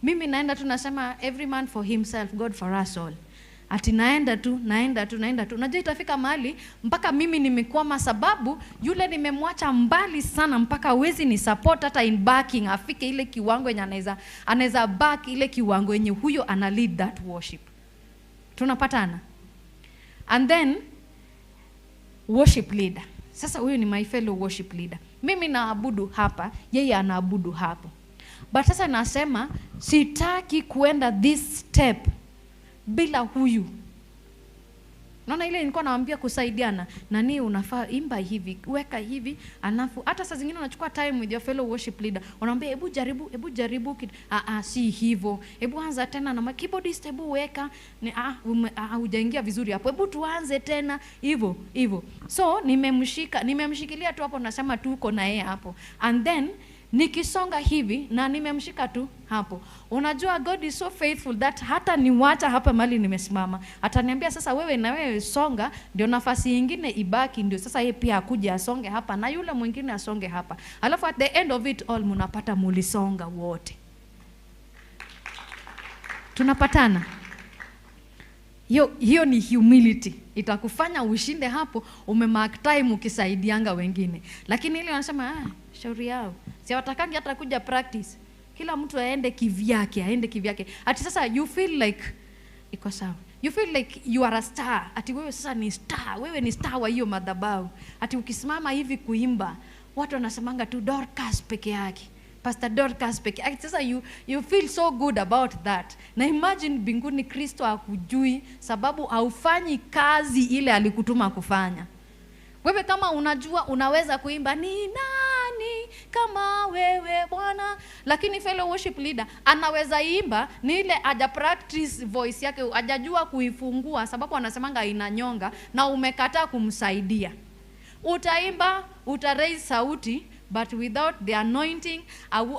Mimi naenda tu nasema every man for himself, God for us all. Ati naenda tu, naenda tu, naenda tu. Unajua itafika mahali mpaka mimi nimekwama, sababu yule nimemwacha mbali sana mpaka hawezi ni support hata in backing, afike ile kiwango yenye anaweza back ile kiwango yenye huyo ana lead that worship. Tunapatana? And then worship leader. Sasa huyu ni my fellow worship leader. Mimi naabudu hapa, yeye anaabudu hapo. But sasa nasema sitaki kuenda this step bila huyu. Naona ile nilikuwa nawaambia kusaidiana. Nani unafaa imba hivi, weka hivi, alafu hata saa zingine unachukua time with your fellow worship leader. Unaambia hebu jaribu, hebu jaribu kitu. Si hivyo. Hebu anza tena na keyboardist, hebu weka. Ni hujaingia vizuri hapo. Hebu tuanze tena hivyo, hivyo. So nimemshikilia tu hapo, nasema tuko na yeye hapo. And then nikisonga hivi na nimemshika tu hapo. Unajua God is so faithful that hata niwacha hapa mahali nimesimama, ataniambia sasa wewe na wewe songa, ndio nafasi nyingine ibaki, ndio sasa yeye pia akuje asonge hapa na yule mwingine asonge hapa. Alafu at the end of it all mnapata mulisonga wote. Tunapatana? Hiyo ni humility. Itakufanya ushinde hapo, umemark time ukisaidianga wengine. Lakini ile wanasema, shauri yao. Si hawatakangi hata kuja practice. Kila mtu aende kivyake, aende kivyake. Ati sasa you feel like iko sawa. You feel like you are a star. Ati wewe sasa ni star. Wewe ni star wa hiyo madhabahu. Ati ukisimama hivi kuimba, watu wanasemanga tu Dorcas peke yake. Pastor Dorcas peke yake. Sasa you feel so good about that. Na imagine mbinguni Kristo hakujui sababu haufanyi kazi ile alikutuma kufanya. Wewe kama unajua unaweza kuimba ni nani kama wewe Bwana, lakini fellow worship leader anaweza imba ni ile haja practice voice yake, hajajua kuifungua sababu anasemanga inanyonga, na umekataa kumsaidia. Utaimba, uta raise sauti, but without the anointing,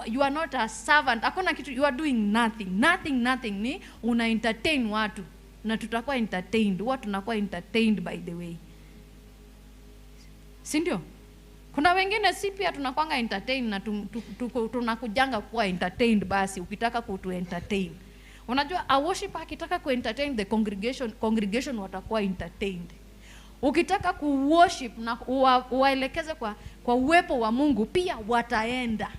you are not a servant. Hakuna kitu, you are doing nothing, nothing, nothing. Ni una entertain watu na tutakuwa entertained. Huwa tunakuwa entertained by the way. Si ndio? Kuna wengine si pia tunakuanga entertained na tunakujanga kuwa entertained basi ukitaka kutu entertain. Unajua a worshiper akitaka ku entertain the congregation, congregation watakuwa entertained. Ukitaka ku worship na uwaelekeze kwa uwepo wa Mungu pia wataenda.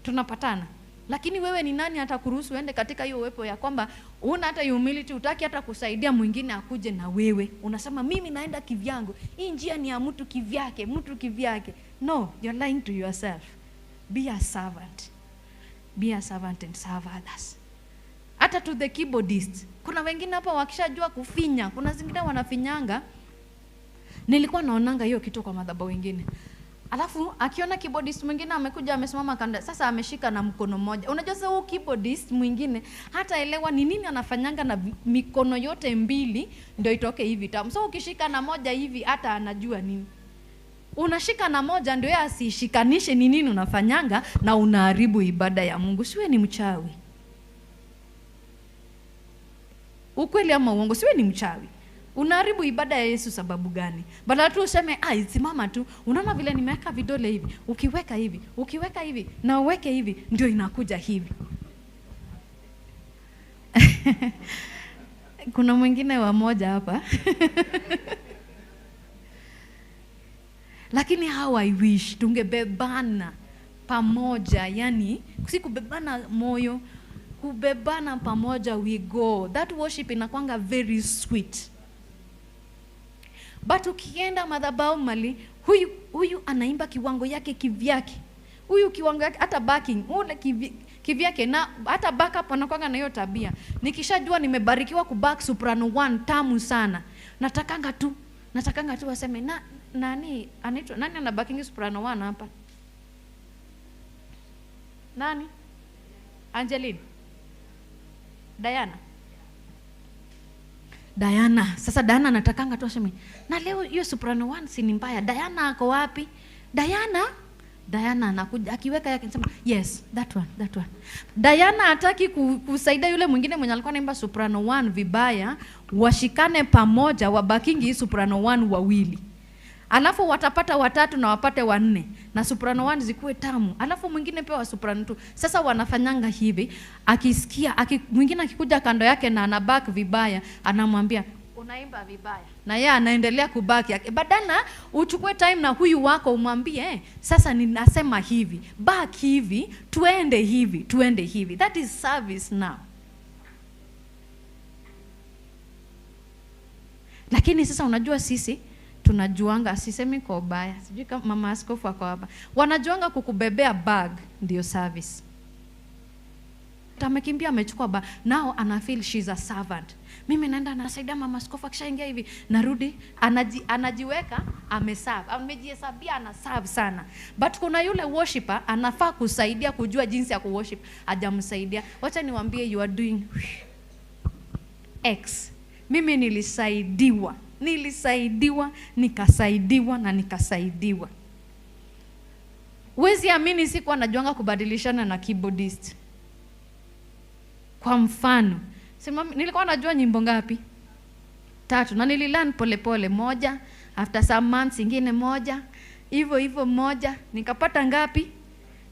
Tunapatana? Lakini wewe ni nani atakuruhusu uende katika hiyo uwepo ya kwamba huna hata humility, hutaki hata kusaidia mwingine akuje na wewe. Unasema mimi naenda kivyangu. Hii njia ni ya mtu kivyake, mtu kivyake. No, you're lying to yourself. Be a servant. Be a servant and serve others. Hata to the keyboardist. Kuna wengine hapa wakishajua kufinya, kuna zingine wanafinyanga. Nilikuwa naonanga hiyo kitu kwa madhabahu wengine. Alafu akiona keyboardist mwingine amekuja amesimama kando, sasa ameshika na mkono mmoja. Unajua sasa huyu keyboardist mwingine hataelewa ni nini anafanyanga na mikono yote mbili ndio itoke hivi tamu. So ukishika na moja hivi hata anajua nini. Unashika na moja ndio yeye asishikanishe ni nini unafanyanga na unaharibu ibada ya Mungu. Siwe ni mchawi. Ukweli ama uongo, siwe ni mchawi. Unaharibu ibada ya Yesu sababu gani? Badala tu useme, simama tu. Unaona vile nimeweka vidole hivi, ukiweka hivi, ukiweka hivi na uweke hivi ndio inakuja hivi. Kuna mwingine wa moja hapa. Lakini how I wish tungebebana pamoja, yani si kubebana moyo, kubebana pamoja we go. That worship inakuanga very sweet. But ukienda madhabahu mali, huyu anaimba kiwango yake kivyake. Huyu kiwango yake hata backing, ule kivyake, na hata backup anakuanga na hiyo tabia. Nikishajua nimebarikiwa kuback soprano 1 tamu sana. Natakanga tu waseme na nani anaitwa nani ana backing soprano 1 hapa? Nani? Angeline. Diana. Diana. Sasa Diana anatakanga tu aseme, na leo hiyo soprano 1 si ni mbaya. Diana ako wapi? Diana? Diana anakuja akiweka yake anasema yes, that one, that one. Diana hataki kusaidia yule mwingine mwenye alikuwa anaimba soprano 1 vibaya, washikane pamoja wabakingi hii soprano 1 wawili. Alafu watapata watatu na wapate wanne na soprano 1 zikuwe tamu. Alafu mwingine pia wa soprano 2. Sasa wanafanyanga hivi, akisikia mwingine akikuja kando yake na anaback vibaya, anamwambia unaimba vibaya. Na yeye anaendelea kubaki. Badala uchukue time na huyu wako umwambie, sasa ninasema hivi, back hivi, tuende hivi, tuende hivi. That is service now. Lakini sasa unajua sisi tunajuanga, sisemi kwa ubaya, sijui kama mama askofu ako hapa, wanajuanga kukubebea bag ndio service. Amekimbia amechukua bag, now ana feel she's a servant. Mimi naenda nasaidia mama askofu, akishaingia hivi narudi, anajiweka ameserve, amejihesabia ana serve sana. But kuna yule worshiper anafaa kusaidia kujua jinsi ya kuworship, hajamsaidia. Wacha niwaambie, you are doing X. Mimi nilisaidiwa, nikasaidiwa na nikasaidiwa. Huwezi amini sikuwa najuanga kubadilishana na keyboardist. Kwa mfano, nilikuwa najua nyimbo ngapi? 3, na nililearn pole pole, moja, after some months ingine moja, hivyo hivyo moja, nikapata ngapi?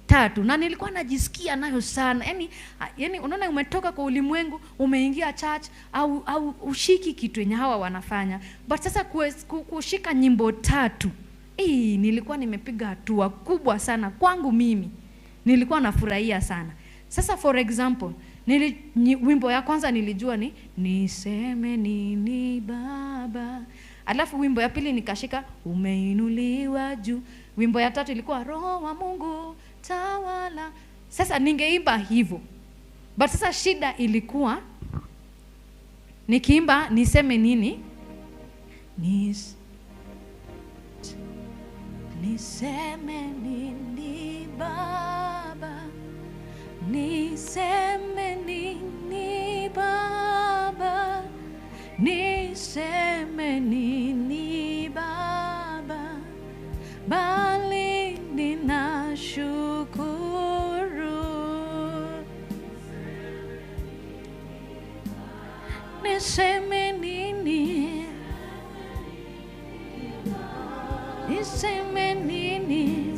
3. Na nilikuwa najisikia nayo sana. Yaani unaona umetoka kwa ulimwengu, umeingia church au ushiki kitu yenye hawa wanafanya. But sasa kushika nyimbo 3, nilikuwa nimepiga hatua kubwa sana kwangu mimi. Nilikuwa nafurahia sana. Sasa for example, wimbo ya kwanza nilijua ni niseme nini baba. Alafu wimbo ya pili nikashika umeinuliwa juu. Wimbo ya tatu ilikuwa roho wa Mungu tawala. Sasa ningeimba hivyo. But sasa shida ilikuwa nikiimba niseme nini? Niseme nini baba? Niseme nini baba? Niseme nini baba? Bali ninashukuru. Niseme nini? Niseme nini?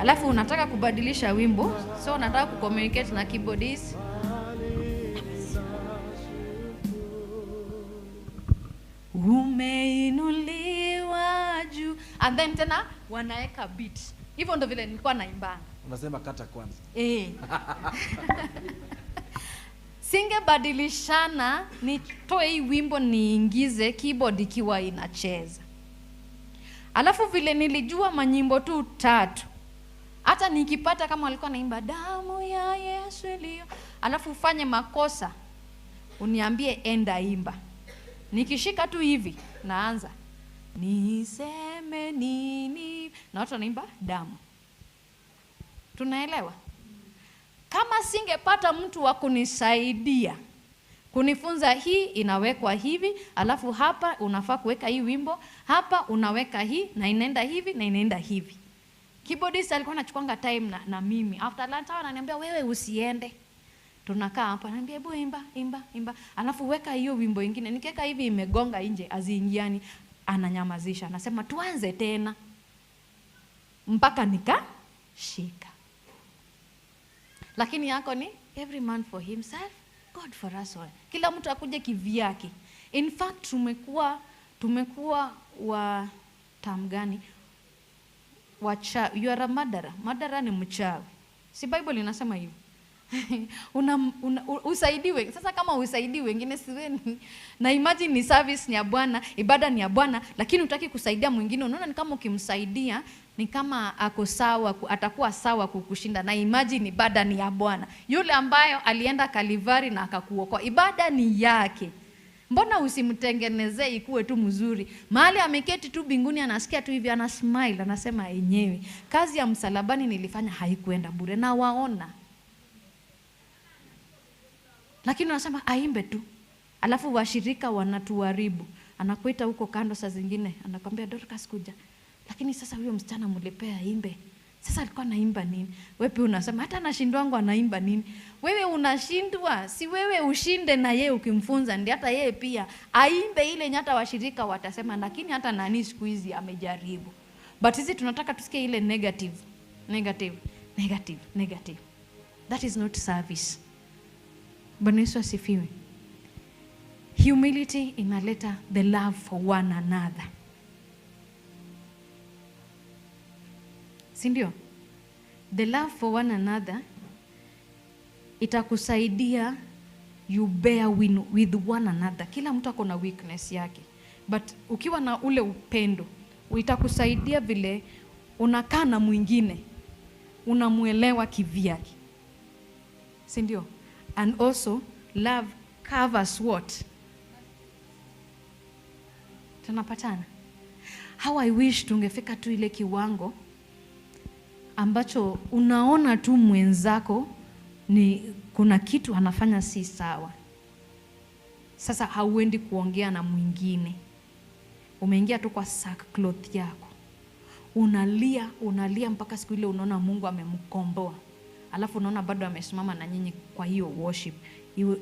Alafu unataka kubadilisha wimbo, so unataka kucommunicate na keyboardist. Umeinuliwa juu. And then tena wanaeka beat. Hivyo ndo vile nilikuwa naimbanga. Unasema kata kwanza. Singebadilishana, nitoe hii wimbo niingize keyboard ikiwa inacheza. Alafu vile nilijua manyimbo tu 3. Hata nikipata kama walikuwa naimba damu ya Yesu iliyo, alafu ufanye makosa uniambie enda imba. Nikishika tu hivi naanza niseme nini, na watu wanaimba damu. Tunaelewa? Kama singepata mtu wa kunisaidia kunifunza hii inawekwa hivi, alafu hapa unafaa kuweka hii wimbo, hapa unaweka hii na inaenda hivi na inaenda hivi. Keyboardist alikuwa anachukuanga time na mimi. After lunch hour ananiambia wewe usiende. Tunakaa hapa, ananiambia hebu imba, imba, imba. Alafu weka hiyo wimbo ingine. Nikiweka hivi imegonga nje, haziingiani. Ananyamazisha, anasema tuanze tena. Mpaka nikashika. Lakini yako ni every man for himself, God for us all. Kila mtu akuje kivyake. In fact tumekuwa wa tam gani? Wacha, you are a murderer. Murderer ni mchawi. Si Bible inasema hivyo? Usaidiwe. Sasa kama usaidiwe wengine siweni. Na imagine ni service ni ya Bwana, ibada ni ya Bwana, lakini hutaki kusaidia mwingine. Unaona ni kama ukimsaidia ni kama ako sawa, atakuwa sawa kukushinda. Na imagine ibada ni ya Bwana. Yule ambayo alienda Kalivari na akakuokoa, ibada ni yake. Mbona usimtengenezee ikuwe tu mzuri? Mahali ameketi tu mbinguni anasikia tu hivi, ana smile, anasema yenyewe kazi ya msalabani nilifanya haikuenda bure, na waona. Lakini unasema aimbe tu. Alafu washirika wanatuharibu. Anakuita huko kando saa zingine, anakuambia Dorcas kuja. Lakini sasa huyo msichana mlipea aimbe. Sasa alikuwa anaimba nini? Wewe pia unasema hata anashindwangu anaimba nini? Wewe unashindwa, si wewe ushinde na yeye ukimfunza ndiye hata yeye pia aimbe ile nyata washirika watasema lakini hata nani siku hizi amejaribu. But sisi tunataka tusikie ile negative, negative, negative, negative. That is not service. Bwana Yesu asifiwe. Humility inaleta the love for one another. Si ndio? The love for one another itakusaidia you bear with one another. Kila mtu ako na weakness yake. But ukiwa na ule upendo, itakusaidia vile unakaa na mwingine, unamuelewa kivyake. Si ndio? And also love covers what? Tunapatana. How I wish tungefika tu ile kiwango ambacho unaona tu mwenzako ni kuna kitu anafanya si sawa. Sasa hauendi kuongea na mwingine. Umeingia tu kwa sackcloth yako. Unalia, unalia mpaka siku ile unaona Mungu amemkomboa. Alafu unaona bado amesimama na nyinyi kwa hiyo worship.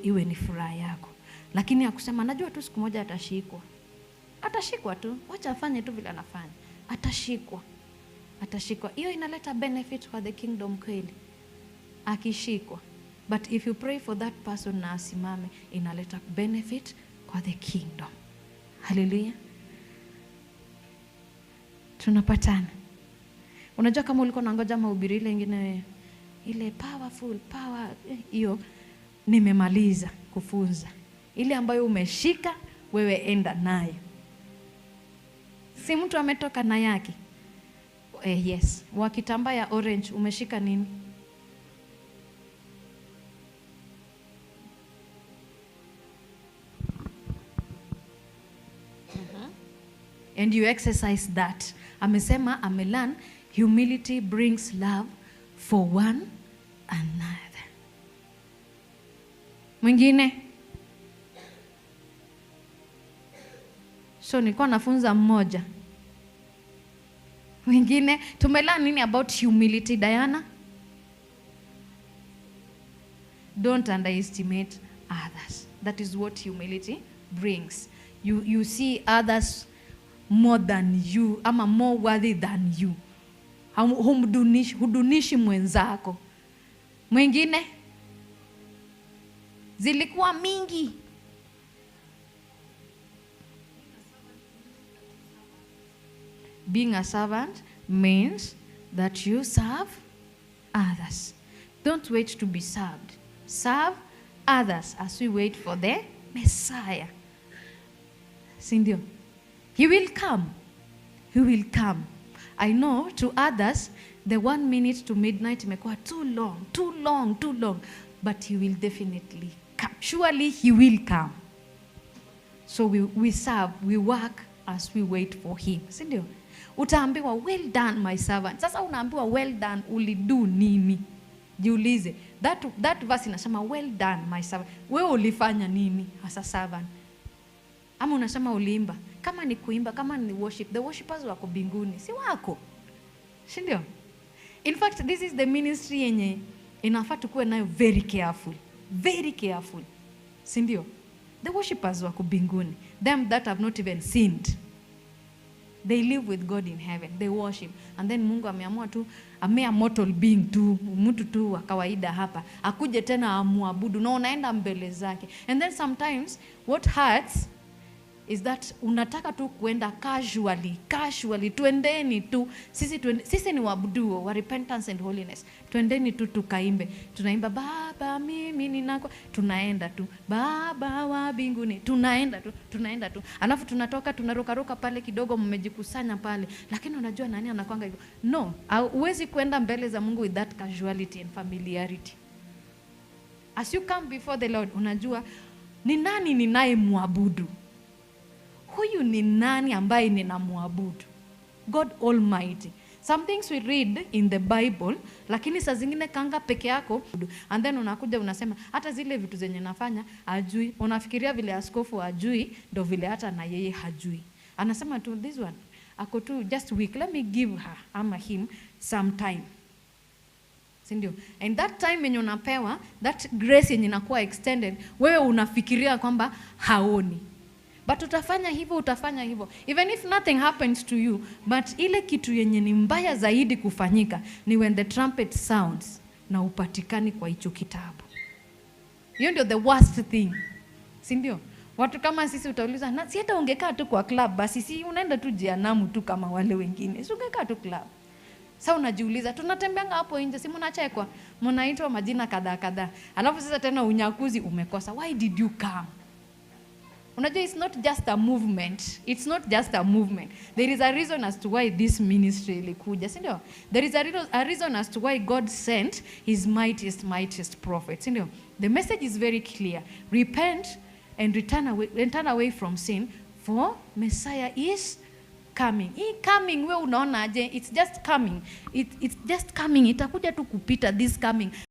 Iwe ni furaha yako. Lakini akusema najua tu siku moja atashikwa. Atashikwa tu, wacha afanye tu vile anafanya. Atashikwa. Atashikwa. Hiyo inaleta benefit for the kingdom kweli. Akishikwa. But if you pray for that person na asimame, inaleta benefit kwa the kingdom. Hallelujah. Tunapatana. Unajua kama ulikuwa unangoja mahubiri ile nyingine ile powerful power, hiyo nimemaliza kufunza. Ile ambayo umeshika wewe enda nayo. Si mtu ametoka na yake. Yes. Wa kitambaa ya orange umeshika nini? And you exercise that. Amesema amelearn humility brings love for one another. Mwingine? So nilikuwa nafunza mmoja. Mwingine, tumelearn nini about humility, Diana? Don't underestimate others. That is what humility brings. You see others more than you, ama more worthy than you. Hudunishi mwenzako. Mwingine? Zilikuwa mingi. Being a servant means that you serve others. Don't wait to be served. Serve others as we wait for the Messiah. Sindio? He will come. He will come. I know to others, the 1 minute to midnight imekuwa too long, too long, too long. But he will definitely come. Surely he will come. So we serve, we work as we wait for him. Sindio? Utaambiwa, well done my servant. Sasa unaambiwa well done, ulidu nini? Jiulize. That verse inasema well done my servant. Wewe ulifanya nini as a servant? Ama unasema uliimba. Kama ni kuimba, kama ni worship, the worshipers wako mbinguni, si wako. Si ndio? In fact, this is the ministry yenye inafaa tukuwe nayo very careful. Very careful. Si ndio? The worshipers wako mbinguni. Them that have not even sinned. They live with God in heaven. They worship. And then Mungu ameamua tu, a mere mortal being tu, mtu tu wa kawaida hapa, akuje tena amuabudu na unaenda mbele zake. And then sometimes what hurts is that unataka tu kuenda casually, casually, tuendeni tu, sisi ni waabuduo wa repentance and holiness, tuendeni tu tukaimbe, tunaimba baba mimi ninako, tunaenda tu, baba wa mbinguni, tunaenda tu, tunaenda tu, alafu tunatoka, tunarukaruka pale kidogo, mmejikusanya pale, lakini unajua nani anakuanga hivyo? No, huwezi kuenda mbele za Mungu with that casuality and familiarity. As you come before the Lord, unajua ni nani ninayemwabudu? Huyu ni nani ambaye ninamwabudu? God Almighty. Some things we read in the Bible, lakini saa zingine kanga peke yako, and then unakuja unasema hata zile vitu zenye nafanya ajui. Unafikiria vile askofu ajui, ndo vile hata na yeye hajui. Anasema tu this one ako tu just weak, let me give her ama him some time. Si ndio? And that time yenye unapewa, that grace yenye inakuwa extended, wewe unafikiria kwamba haoni. But utafanya hivyo, utafanya hivyo. Even if nothing happens to you, but ile kitu yenye ni mbaya zaidi kufanyika ni when the trumpet sounds na upatikani kwa hicho kitabu. Hiyo ndio the worst thing. Si ndio? Watu kama sisi utauliza, na si hata ungekaa tu kwa club basi, si unaenda tu jehanamu tu kama wale wengine. Si ungekaa tu club. Sasa unajiuliza, tunatembeanga hapo nje, si mnachekwa, mnaitwa majina kadhaa kadhaa. Alafu sasa tena unyakuzi umekosa. Why did you come? Unajua, it's not just a movement. It's not just a movement. There is a reason as to why this ministry ilikuja, si ndio? There is a reason as to why God sent his mightiest, mightiest prophet, si ndio? The message is very clear. Repent and return away from sin, for Messiah is coming. Hii coming, we unaona aje? It's just coming. It's just coming. Itakuja tu kupita, this coming.